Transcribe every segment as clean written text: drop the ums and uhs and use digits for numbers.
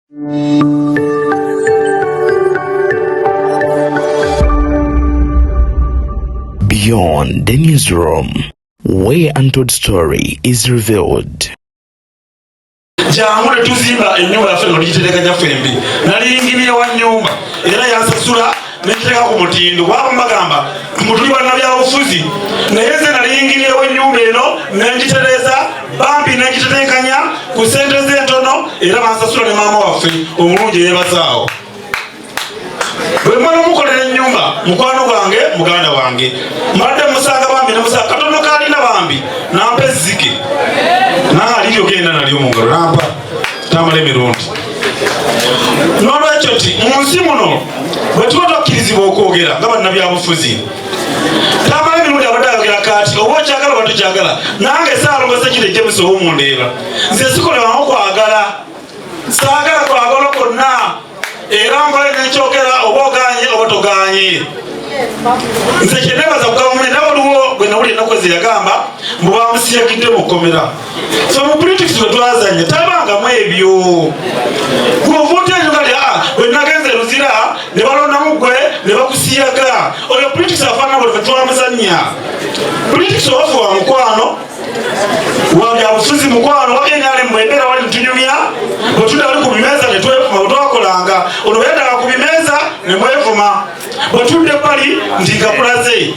Beyond the newsroom, where untold story is revealed. Jangu ne tuzimba ennyumba yaffe nga tugitereka gyaffe embi. Naliyinginiye wa nnyumba era yansasula nekiteeka ku mutindo. Bwaba mbagamba mutuli bannabyabufuzi, naye nze naliyinginiyewo ennyumba eno nengitereeza bambi nengitetenkanya ku sente z'entono, era bansasula ne maama waffe omulungi eyebazaawo. Bwe mmala omukolera ennyumba, mukwano gwange, muganda wange, mbadde musanga bambi nemusanga katono kalina bambi nampa ezzike naaliryo genda nalyo mu ngalo nampa tamala emirundi. N'olwekyo nti mu nsi muno bwe tuba twakkirizibwa okwogera nga bannabyabufuzi, tamala emirundi abadde ayogera kaati oba okyagala oba tokyagala. Nange Saalongo Sekire James Owomundeeba, nze sikolewamu kwagala, saagala kwagala kwonna, era nvayo nenkyogera oba oganye oba toganye. Nze kyenebaza ku gavumenti, naye waliwo gwe nawulira ennaku ezo yagamba mbu bamusiyagidde mu kkomera. So mu politics bwe twazanya tabangamu ebyo gwovuta ekyo kati bwe nagenze Luzira ne balondamu gwe ne bakusiyaga. Oyo politics afaanana bwe twamuzanya. Politics owaffe wa mukwano, wa byabufuzi mukwano wa NRM, embeera wali ntunyumya bwe tudda wali ku bimeeza ne twevuma. Bwe twakolanga ono bwe yaddaga ku bimeeza ne mwevuma, bwe tudda ebbali nti nkakulaze.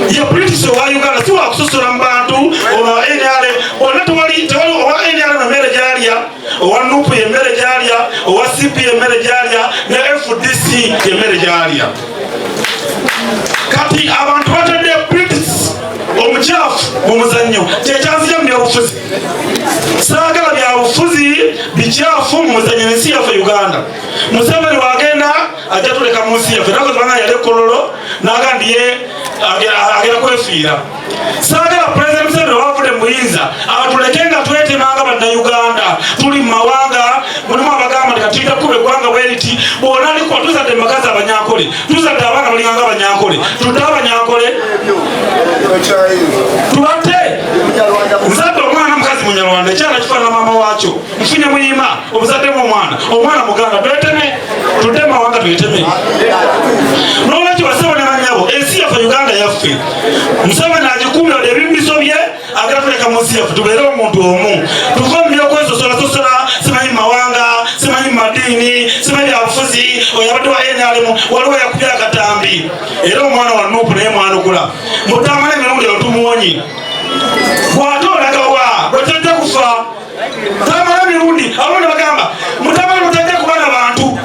Ye politics owa Uganda si wakusosola mu bantu. Owa NRM bonna tewali, tewali owa NRM emmere gyalya, owa NUP emmere gyalya, owa CP emmere gyalya, ne FDC emmere gyalya. Kati abantu batadde politics omukyafu mu muzannyo, kyekyanzija mu byobufuzi. Saagala byabufuzi bikyafu mu muzannyo ensi yaffe Uganda. Museveni wagenda ajja tuleka mu nsi yaffe nakozibanga yali ekololo naga ndi ye agenda kwefiira. Saagala Pulezidenti Museveni wavudde mu buyinza atuleke nga twetemanga bannayuganda tuli mu mawanga. Mulimu abagamba nti katulina kuba eggwanga bweriti bwona alikuwa tuzadde makazi abanyankole, tuzadde abaana balinganga abanyankole, tudde abanyankole tubatte. Nzadde omwana mukazi munyarwanda, ekyana kifaanana maama waakyo. Nfunye muyima obuzaddemu omwana, omwana muganda. Tweteme, tudde mawanga tweteme. N'olwekyo basebo ne banyabo, ensi yaffe Uganda yaffe, Museveni agikuumira ebimbiso bye agala tuleka mu nsi yaffe tubeere omuntu omu, tuve mu byokwesosola-sosola, simanyi mu mawanga, simanyi mu madiini, simanyi byabufuzi. Oyo abadde wa NRM, waliwo yakubye akatambi era omwana wa NUP naye mwanukula mutamala emirundi eyo tumuwonyi bw'ate olagawa bwetajja kufa. Tamala emirundi abamu ne bagamba mutamala mutajja kuba na bantu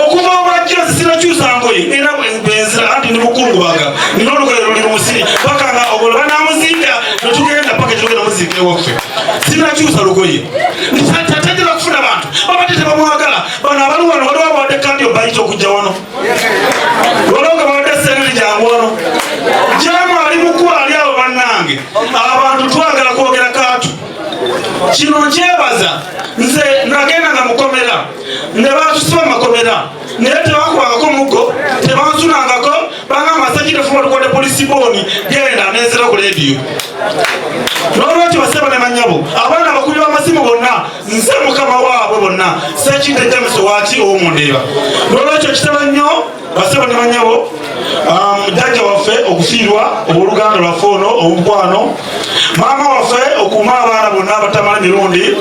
okuva obwajjo sinakyusa ngoye era bwenzira anti ndi mukungubaga, nina olugoye luli lumusiri paka nga ogolo banamuzinga netugenda paka kyetugenda muzinga ewaffe. Sinakyusa lugoye, tatajja kufuna bantu babadde tebamwagala. Bano abali wano waliwo abawadde kandi obayita okujja wano, waliwo nga bawadde seneri jangu wano jamu ali mukuba ali abo. Bannange abantu twagala kwogera kaatu. Kino nkyebaza, nze nagenda nga mukomera ne batusiba makomera, naye tebakubangako muggo, tebansunangako. Bagamba Sekire fuba tukwate polisi booni genda nenzira ku lediyo. N'olwekyo basebo ne banyabo, abaana abakubi b'amasimu bonna, nze mukama waabwe bonna, Sekinde James waki Owomundeeba. N'olwekyo kitala nnyo basebo ne banyabo, jjajja waffe okufiirwa, owooluganda lwaffe ono omukwano, maama waffe okuuma abaana bonna abatamala emirundi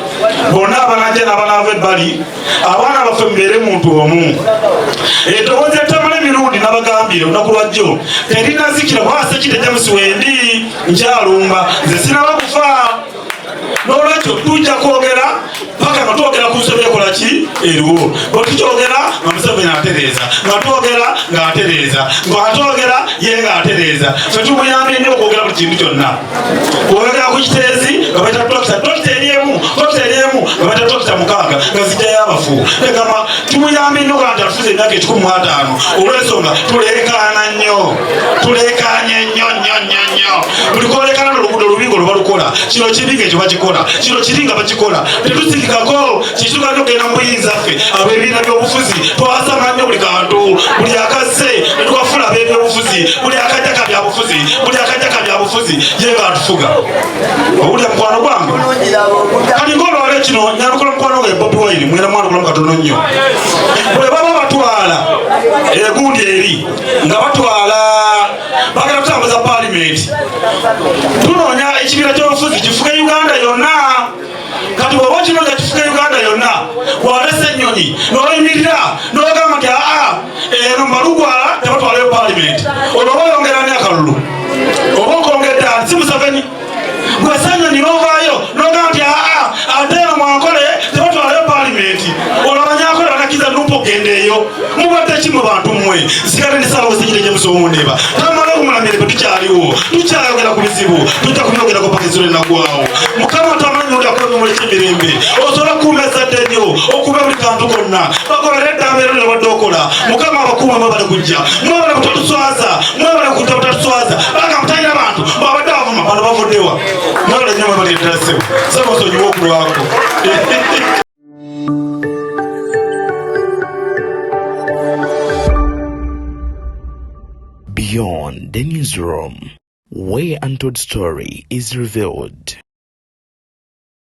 bonna abanajja n'abanaava ebbali. Abaana baffe mubeere muntu omu. Eddoboozi etamala emirundi nabagambye olunaku lwajjo terinazikira kuba Sekinde James wendi nkyalumba, nze sinaba kufa. N'olwekyo tujja kwogera paka nga twogera ku nsobi ekola ki eriwo. Bwe tukyogera nga Museveni atereeza, nga twogera ng'atereeza, ng'atwogera ye ng'atereeza. Ffe tumuyambye nnyo okwogera buli kintu kyonna. Bw'oyogera ku Kiteezi nga baita dokita, dokita eri emu, dokita eri emu nga baita dokita mukaaga nga zijjayo abafu. Egamba tumuyambye nnyo kanti atufuze emyaka 150 olw'ensonga tuleekaana nnyo, tuleekaanye nnyo nnyo nnyo nnyo. Buli kwolekana n'oluguudo lubi nga lubalukola, kino kibi nga ekyo bakikola, kino kiri nga bakikola, tetusikikako. Kituka tugenda mu buyinza ffe ab'ebibiina by'obufuzi twasama nnyo buli kantu, buli akazze ne tukafula ab'ebyobufuzi, buli akajja ka byabufuzi, buli akajja ka byabufuzi ye nga atufuga. Owulira mukwano gwange, kati ng'olwala Kino nyanukula mukwano gwe Bobi Wine, mwera mwanukula mukatono nnyo. Bwe baba batwala egundi eri nga batwala bagenda kutambuza paalimenti, tunoonya ekibiina ky'obufuzi kifuge Uganda yonna. Kati bw'oba okinoonya kifuge Uganda yonna, bw'alesa ennyonyi n'oyimirira n'ogamba nti aa eno mbalugwala tebatwalayo paalimenti, olwo oba oyongera ni akalulu oba okongedde ani? Si Museveni gwe Ssenyonyi n'ovaayo n'ogamba nti aa ate eno mwankole tebatwalayo paalimenti, olwo abanyankole banakiza nupu ogenda eyo. Mubadde ki mu bantu mmwe? Nsigale ndi Ssaalongo Ssenyonyi James Owundeba. Tamala okumula mirembe. Tukyaliwo, tukyayogera ku bizibu, tujja kubyogerako paka eziro enaggwawo. Mukama tamanyi oli akola bimuleka emirembe, osobola okukuuma ezzadde lyo, okuba buli kantu konna, bagobere eddamba ero lyobadde okola. Mukama abakuuma. Mwebale kujja, mwebale kutatuswaza, mwebale kujja butatuswaza. Baga mutalina bantu babadde bavuma bano bavuddewa? Mwebale nnyo, mwebale ddala. Ssebo, ssebo, nsonyiwa okulwako. Beyond the Newsroom, where untold story is revealed.